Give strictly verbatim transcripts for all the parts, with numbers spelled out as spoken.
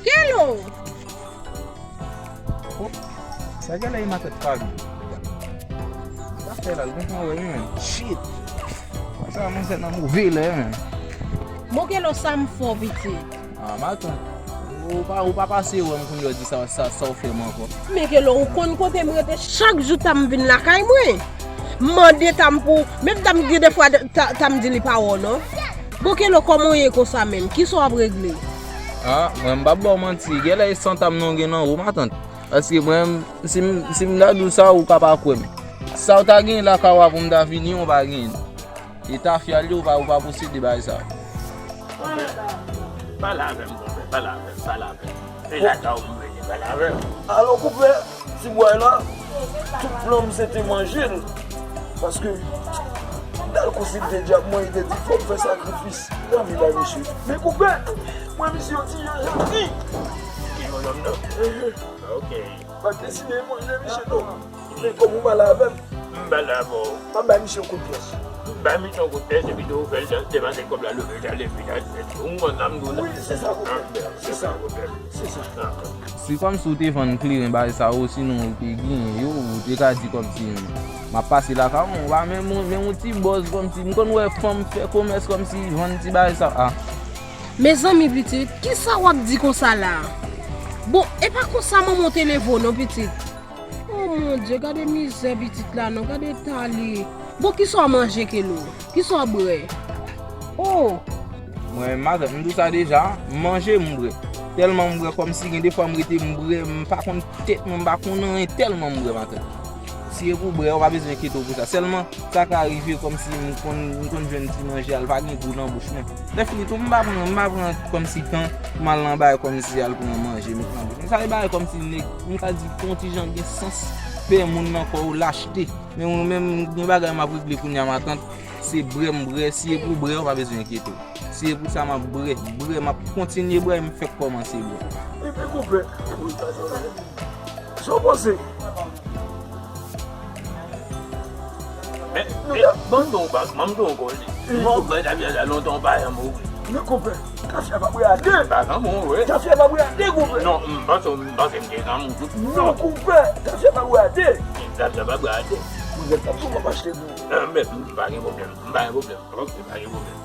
Kelo! Oh, sa gen lè e matant Fabi. Sa fè la, l gen tan wè wi menm. Shit! Sa manzè nan move lè menm. Bon, Kelo, sa m fè w, pitit? Ah, matant. Ou pa, ou pa pase wè m kounye a di sa, sa, sa w fè m ankò. Men Kelo, ou konn kote m rete chak jou ta m vin lakay mwen. M mande ta m pou, menm ta m gen de fwa ta, ta m di li pa wè w non. Bon, Kelo, kòman w ye konsa menm? Kisa w ap regle? Ah, mwen m p ap ba w manti. Genlè e san ta m non gen nan ou, matant. Paske mwen, si m, si m ta di w sa, ou ka pa kwè m. Sa w ta gen lakay w a pou m ta vini, ou pa gen. E tafya li, ou pa, ou pa posede bagay sa. Pale avè m, konpè, pale avè m, pale avè m. E lakay ou m vini, pale avè m. Alò, konpè, ti bway la, tout plan m se te manje l. Paske, m t al konsilte dyab mwen, li te di, fò m fè sakrifis nan vi bay misye. Men, konpè, mwen, misye yon ti jan jodi. Ki yon nonm nan? Ok. M pa t deside manje misye non. Men kòm ou pale avè m, m pale avè w. M ap bay misye yon kout pyès. Bay misye yon kout pyès, epi tou ou fè l depase kòb la, leve l ale, vin al tèt. Ou konprann sa m di w la? Wi, se sa, konpè. Se sa, konpè. Se sa. Si kòmsi w te vann kleren bagay sa yo, sinon ou te genyen yo, ou te ka di kòmsi m ap pase lakay ou, men w pa menm, menm yon ti bòz kòmsi, m konn wè fanm fè komès kòmsi vann ti bagay sa a. Mezanmi pitit, kisa w ap di konsa la? Bon, e pa konsa manman w te leve w non pitit. Oh mon Dieu, gade mizè pitit la non, gade eta li. Bon, kisa w manje Kelo? Kisa w bwè? Oh! Mwen, matant, m di w sa deja, m manje, m bwè. Tèlman m bwè, kòmsi gen de fwa m rete m bwè, m pa konn tèt mwen, m pa konn anyen, tèlman m bwè, matant. Si e pou bwè, ou pa bezwen enkyete w pou sa. Sèlman, sa ka rive kòmsi m konn, m konn jwenn ti manje a, l pa gen gou nan bouch mwen. Lè fini tou, m pa pran, m pa pran kòmsi tan, m al nan bagay kòmsi al pran manje, met nan bouch mwen. Sa e bagay kòmsi nèg, m ka di, yon ti jan gen sans, fè moun nan kò w lachte. Men mwen menm, gen bagay m ap regle kounye a, matant, se bwè m bwè, si e pou bwè, ou pa bezwen enkyete w. Si e pou sa, m ap bwè, bwè, m ap kontinye bwè, m fèk kòmanse bwè. Epi, konpè, sa w panse? Men, men, ban m di w, ban m di w ankò, li. Mwen, ou bay tafya sa lontan, ou pa janm ouvri. Men, konpè, tafya pa bwè a de. M pa janm ouvri. Tafya pa bwè a de, konpè. Non, m panse, m panse m te janm ouvri. Non, konpè, tafya pa bwè a de. Tafya pa bwè a de. Konpè, tafya m ap achte pou ou. Eh, men, m pa gen pwoblèm, m pa gen pwoblèm. Ok, pa gen pwoblèm.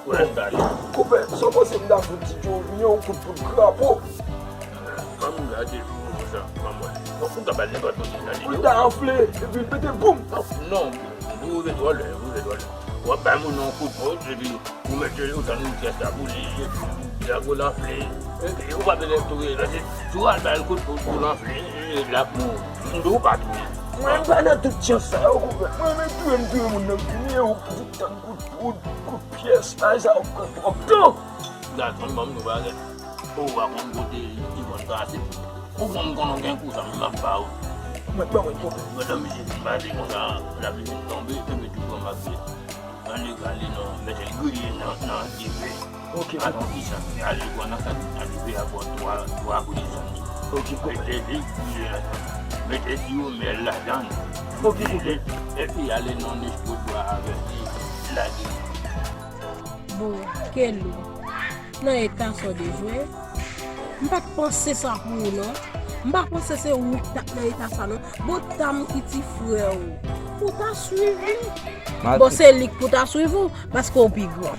Ou lèf gade. Konpè, sa w panse m ta fout ti Joe Junior yon kout poud krapo? Ban m gade pou sa, ban m wè. Ou ka ba l nenpòt moun ki nan li. Pou l ta anfle, epi l pete boum! Non, ou rive twò lwen, ou rive twò lwen. W ap bay moun nan yon kout poud, epi ou mete, ou tann pyès la pou li, epi l ap anfle. Epi ou pa bezwen touye l, paske si w al ba l kout poud pou l anfle, l ap mouri. M di w pa touye. Mwen, m pa nan tout chans sa yo, konpè. Mwen, men touye, m touye moun nan fini, ou tann kout poud, kout pyès, bagay sa yo pran twòp tan. Gason, ban m di w bagay. Ou pa konn kote li konn pase. Ou konn, m konn gen kou sa, m ap ba ou. Mwen, ban mwen konpè. Pandan misye fin pase konsa, lapli fin tonbe, epi tou pran m ap vin. Ann li gale nan, mete l griye nan, nan dife. Ok, papa. Atann ki sa, ale pran nan sa, nan dife a, pran twa, twa bri sann. Ok, papa. Mete li griye ladan. Mete ti omèl ladan. Ok, papa. Epi ale nan nich pou dwa avèti, lage. Bon, Kelo, nan eta sa w te jwe, m pa t panse sa pou ou non. M pa panse se ou k t ap nan eta sa non. Bon, ta m ki ti frè w, ou ta swiv li. Bon, se li k pou ta swiv ou, paske w pi gran.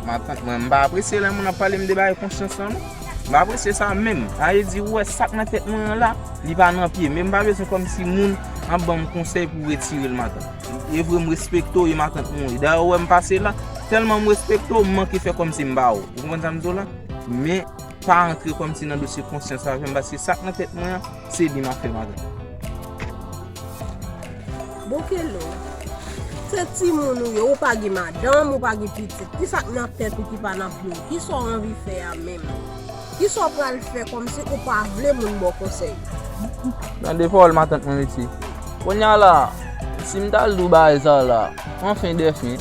Matant mwen, m pa apresye lè moun ap pale m de bagay konsyans lan non. M pa apresye sa menm. Sa vle di, ou wè sa k nan tèt mwen an la, li pa nan pye. Men m pa bezwen kòmsi moun ap ban m konsèy pou retire l, matant. E vre, m respekte w, e matant mwen ye. Dayè, ou wè m pase la, tèlman m respekte w, m manke fè kòmsi m pa wè w. Ou konprann sa m di w la? Men, pa antre kòmsi nan dosye konsyans avè m, paske sa k nan tèt mwen an, se li m ap fè, matant. Bon, Kelo, se timoun ou ye, ou pa gen madanm, ou pa gen pitit. Kisa k nan tèt ou ki pa nan pye w? Kisa w anvi fè a menm? Kisa w pral fè kòmsi ou pa vle moun ba w konsèy? Tande pawòl matant mwen, mesye. Kounye a la, si m t al di w bagay sa la, anfen dèfen,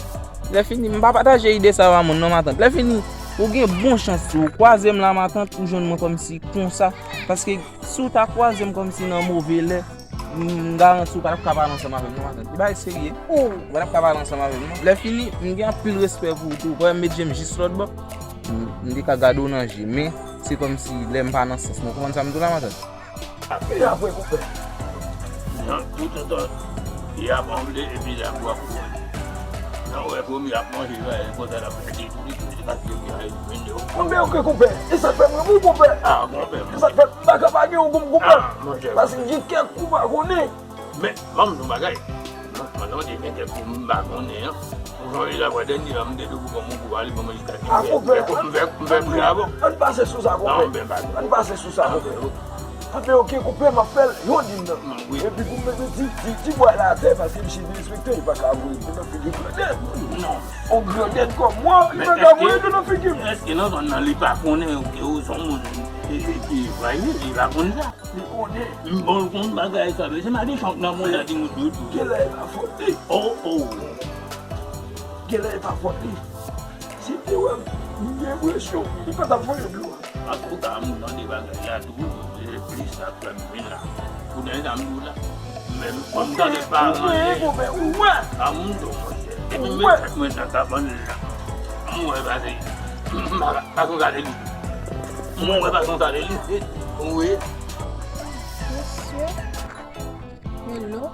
lè fini, m pa pataje ide sa yo a moun non, matant. Lè fini, ou gen bon chans, si w kwaze m la, matant, ou jwenn mwen kòmsi konsa. Paske si w ta kwaze m kòmsi nan move lè, m garanti w pa t ap ka pale ansanm avè m non, matant. E bagay serye. Ou pa t ap ka pale ansanm avè m non. Lè fini, m gen anpil respè pou ou tou. Ou wè m met je m jis lòt bò. M, m te ka gade w nan je, men se kòmsi lè m pa nan sans mwen. Ou konprann sa m di w la, matant? Epi apre, konpè? Nan tout tan, y ap anble epi la pou ap kouri. Nan wè premye ap manje, va konsa l ap fè ti tou li tou, li pa te gen ay vin yo. Konpè, oke, konpè. E sa k fè m renmen w, konpè. Ah, konpè. E sa k fè m pa ka pa gen w kòm konpè. Ah, monchè. Paske gen kèk kou pa konnen. Men, ban m di w bagay. Mwen, mwen, mwen te gen kèk kou m pa konnen an. Ou sonje la fwa dènye a, m te di w pou ban m yon kou, ale ban mwen jiska ti. Ah, konpè, m fè, m fè, m fè pri avan. Ann pase sou sa, konpè. Ann pase sou sa, konpè. Ann fè, oke, konpè, m ap fè l, yo di m nan. Epi pou m mete ti, ti, ti bwa la atè, paske misye derespekte, li pa ka voye dlo nan figi grandèt. Non. On grandèt kòm mwen, li pa ka voye dlo nan figi m. Èske nan zòn nan, li pa konnen ke ou se yon moun ki, ki, ki frayi, li pa konn sa? Li konnen. M bon, l konn bagay sa, men se madichon k nan mwen la ki moute yo tou. Genlè e pa fòt li. Oh, oh. Genlè e pa fòt li. Si l te wè m, m gen enpresyon, li pa t ap voye dlo a. Antouka, m tande bagay la tou, se plis sa k fè m vin la. Pou nèg sa m di w la. Men m tande pa manje. Ou wè, ou wè. A m di w, monchè. Epi m met tèt mwen nan kabann la. M wè bagay. M pa, pa konn gade li. M wè pa konn gade li. Wi. Mesye, Kelo,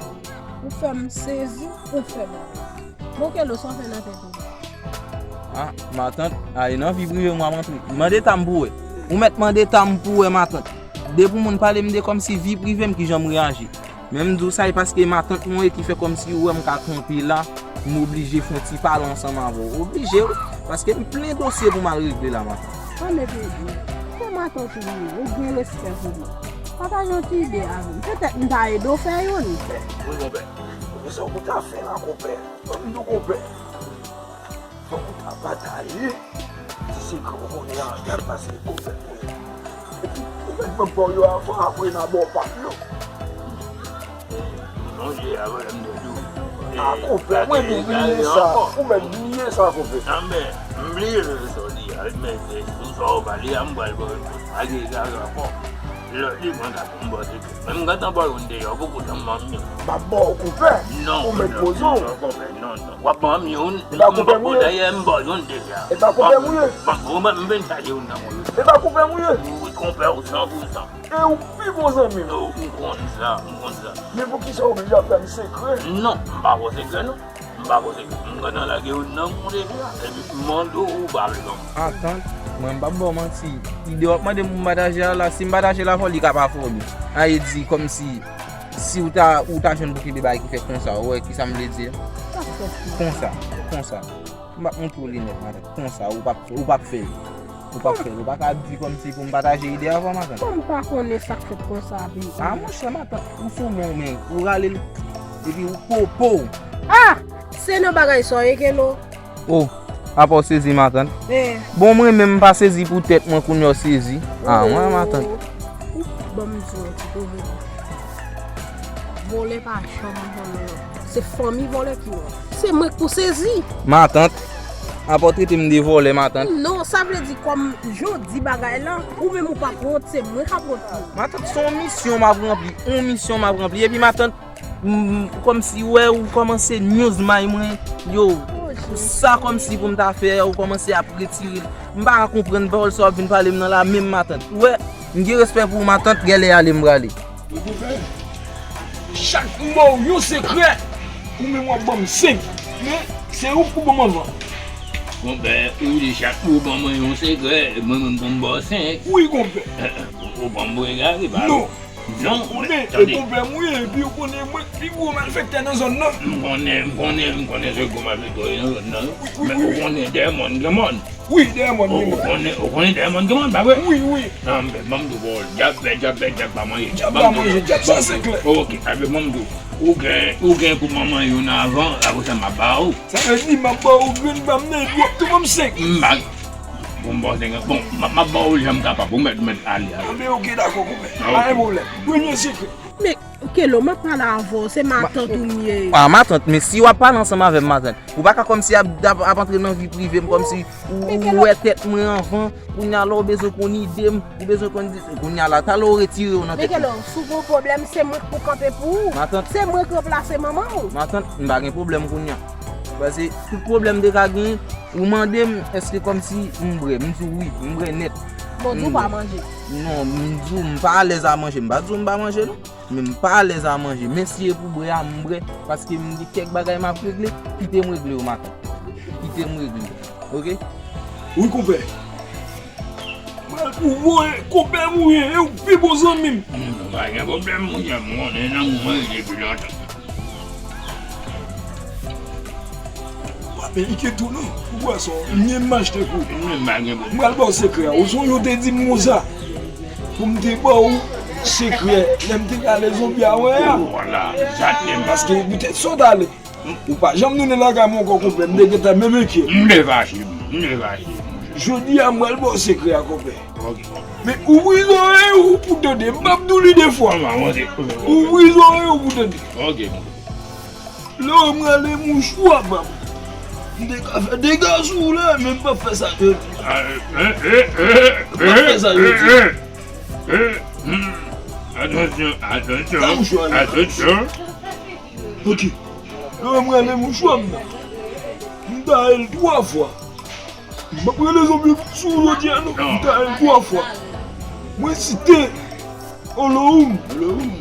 ou fè m sezi, ou fè m. Bon, Kelo, sa w fè nan tèt ou? Ah, matant, ale nan vi prive m w ap antre. Mande Tam pou wè. Ou mèt mande Tam pou wè, matant. Depi moun pale m de kòmsi vi prive m, kijan m reyaji. Men m di w sa, e paske matant mwen ye ki fè kòmsi ou wè m ka kanpe la, m oblije fè yon ti pale ansanm avè w. Oblije wi, paske m plen dosye pou m al regle la, matant. Tande, Pedro, se matant ou ye, ou gen respè pou li. Pataje yon ti ide avè m. Petèt m ta ede w fè youn. Wi, konpè. Kisa w ta fè la, konpè? Ban m di w, konpè. Fòk ou ta pataje ti sekrè w konnen an, gad pase konpè pou yo. Epi, ou mèt ban m ba w yo avan, apre n a ba w pa m yo. Ou sonje avan lè m te di w. A, konpè, mwen bliye sa. Ou mèt bliye sa, konpè. Nan, men, m bliye sa w di a, men se sou sa w pale a, m pral ba w. Pa gen egare ankò. Lòt li, mwen ta konn ba w sekrè. Men m gentan ba w youn deja, ou poko janm ban m youn. M ap ba w konpè. Non, ou mèt poze w. Non, konpè, non, non. W ap ban m youn, m poko dèyè, m ba w youn deja. E pa konpè m ou ye? Ban m, ban m, m vin chache youn nan men w. E pa konpè m ou ye? Wi, konpè w san pou san. E ou pi bon zanmi m. Oh, m konn sa, m konn sa. Men poukisa w oblije ap fè m sekrè? Non, m pa ba w sekrè, non. M pa poze. M gentan lage youn nan moun deja. Epi m mande w, ou pa vle ban m. Atann, mwen m p ap ba w manti. Ide w ap mande m pou m pataje a la, si m pataje l avè w, li ka pa fè w byen. Sa vle di, kòmsi, si w ta, ou ta jwenn pou kenbe bagay ki fèt konsa, ou wè kisa m vle di a? Konsa, konsa. M p ap montre w li nèt, matant. Konsa, ou p ap, ou p ap fè l. Ou p ap fè l. Ou pa ka ap di kòmsi pou m pataje ide avè w, matant. Kòm m pa konnen sa k fèt konsa, Pedro. A, monchè, matant, ou sou men w, men ou rale l. Epi ou popo w. Ah! Se nan bagay sa w ye, Kelo? Oh, apa w sezi, matant? Eh. Bon, mwen menm m pa sezi pou tèt mwen, kounye a w sezi. Ah, mwen, matant. Ou ban m di w yon ti koze. Vòlè pa janm vòlè. Se fanmi vòlè ki wè. Se mwen k pou sezi. Matant, apa w trete m de vòlè, matant? Non, sa vle di kòm jan w di bagay la, ou menm ou p ap wont, se mwen k ap wont pou ou. Matant, se yon misyon m ap ranpli, yon misyon m ap ranpli. Epi matant, m, kòmsi wè ou kòmanse nyòz may mwen, yo, sa kòmsi pou m ta fè, ou kòmanse ap retire l. M pa ka konprann pawòl sa w ap vin pale m nan la menm, matant. Ou wè, m gen respè pou ou, matant, gèlè ale m prale. Ou konprann? Chak m ba w yon sekrè, ou menm w ap ban m senk. Men, se ou k pou ban m anvan. Konpè, ou di chak ou ban mwen yon sekrè, mwen menm pou m ba w senk. Wi, konpè. Ou, ou ban m pou egare, pa vre? Non. Non, ou konnen, e konpè m ou ye, epi ou konnen mwen k pi gwo malfektè nan zòn nan. M konnen, m konnen, m konnen se gwo malfektè w ye nan zòn nan. Wi, wi, wi. Men ou konnen dèyè mòn gen mòn. Wi, dèyè mòn gen mòn. Ou konnen, ou konnen dèyè mòn gen mòn, pa vre? Wi, wi. Nan, men ban m di w pawòl, djab fè, djab fè, djab pa manje. Djab pa manje, djab sa se klè. Ok, sa vle ban m di w, ou gen, ou gen pou manman youn avan, apre sa m ap ba ou. Sa vle di m ap ba ou grenn bam nan, epi w ap tou ban m senk. M pa, pou m ba w senk, bon, m ap, m ap ba ou jan m kapab, ou mèt, ou mèt ale avè l. Anben, ok, dakò, konpè. Pa gen pwoblèm. Premye sekrè. Men, Kelo, m ap pale avè w, se matant ou m ye. A, matant, men si w ap pale ansanm avè m, matant, ou pa ka kòmsi ap, ap, ap antre nan vi prive m, kòmsi ou, ou wè tèt mwen anvan, kounye a la ou bezwen konn ide m, ou bezwen konn, kounye a la, talè ou retire w nan tèt mwen. Men Kelo, si w gen yon pwoblèm, se mwen k pou kanpe pou ou. Matant. Se mwen k ranplase manman w. Matant, m pa gen pwoblèm kounye a. Paske tout pwoblèm te ka genyen, Ou mande m èske kòmsi m bwè, m di w wi, m bwè nèt. Bon, di w pa manje. Non, m di w m pa alèz a manje, m pa di w m pa manje non. Men m pa alèz a manje. Men si e pou bwè a, m bwè. Paske m gen kèk bagay m ap regle, kite m regle yo maten. Kite m regle yo. Oke? Wi, konpè. Mwen pou voye, konpè m ou ye, e ou pi bon zanmi m. M pa gen pwoblèm, monchè, m konnen nan mwen depi lontan. W ap enplike tou non, pou bwason, m gen m achte pou ou. M pa gen pwoblèm. M pral ba w sekrè a. Ou sonje w te di m konsa, pou m te ba w sekrè, lè m te ka ale zonbi a wè a. Vwala, egzakteman. Paske poutèt sa w t ale. Ou pa janm tounen lakay mwen ankò, konpè. M te gentan menm enkyè. M te fache, m te fache. Jodi a, m pral ba w sekrè a, konpè. Ok. Men ouvri zòrèy ou pou tande. M p ap di w li de fwa. Ouvri zòrèy ou pou tande. Ok. Lè w wè m rale mouchwa, papa. M te ka fè dega sou ou la, men m p ap fè sa jodi. M p ap fè sa jodi. Atansyon, atansyon, atansyon. Ok. Lè w wè m rale mouchwa m nan, m ta rale l twa fwa. M p ap rele zonbi sou ou jodi a non. M ta rele l twa fwa. Mwen site Olohoum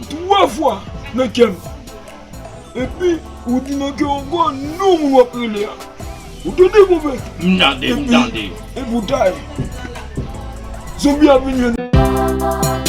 twa fwa nan kè m. Epi, ou di nan kè w ankò non moun w ap rele a. Ou tande, konpè? M tande, m tande. Epi, epi w ta ye. Zonbi ap vin jwenn.